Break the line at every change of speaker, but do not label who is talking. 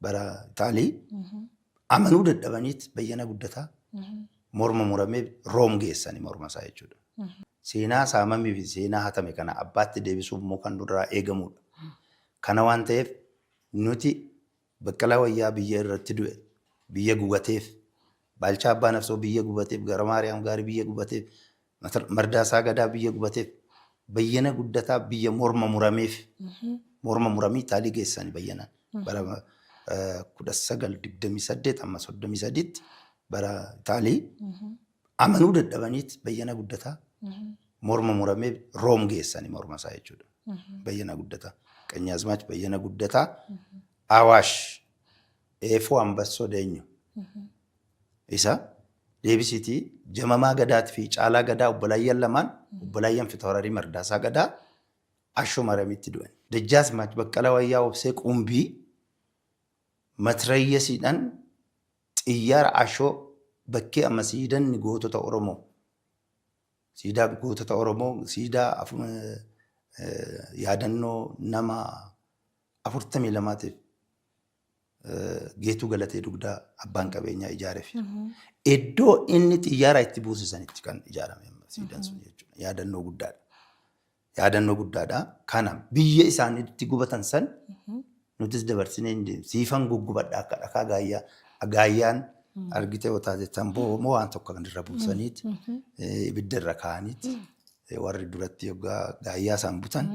bara Itaalii amanuu dadhabaniit Bayyana Guddataa morma muramee Room geessani morma isaa jechuudha. Seenaa saamamii fi seenaa hatame kana abbaatti deebisuuf immoo kan nurraa eegamudha. Kana waan ta'eef nuti Baqqalaa Wayyaa biyya irratti du'e, biyya gubateef, Baalchaa Abbaa Nafsoo biyya gubateef, Gara Maariyaam Gaarii biyya gubateef, Mardaasaa Gadaa biyya gubateef, Bayyana Guddataa biyya morma murameef, morma muramii Itaalii geessani Bayyanaan bara 1928 amma 33tti bara Itaalii amanuu dadhabaniit Bayyana Guddataa morma muramee Room geessani morma isaa jechuudha. Bayyana Guddataa. Qanyaazmaach Bayyana Guddataa Awaash Eefoo Ambassoo Deenyu isa deebisiitii Jamamaa Gadaatii fi Caalaa Gadaa obbolaayyan lamaan obbolaayyan Fitawrarii Mardaasaa Gadaa Ashoo Maariyamitti du'an. Dajjaazmaach Baqqalaa Wayyaa Obsee Qumbii matrayyasiidhaan xiyyaara Ashoo bakkee amma siidanni gootota Oromoo siidaa gootota Oromoo siidaa yaadannoo nama 42tiif Geetuu Galatee Dugdaa abbaan qabeenyaa ijaareef. Iddoo inni xiyyaara itti buusisanitti kan ijaarame siidaan sun jechuudha. Yaadannoo guddaadha. Yaadannoo guddaadha. Kana biyya isaaniitti gubatan san nutis dabarsinee hin deemne. Siifan guggubadha akka dhakaa gaayyaa. Gaayyaan argite yoo taate tamboo moo waan tokko kan irra buusaniiti ibidda irra kaa'aniiti warri duratti yoggaa gaayyaa isaan butan.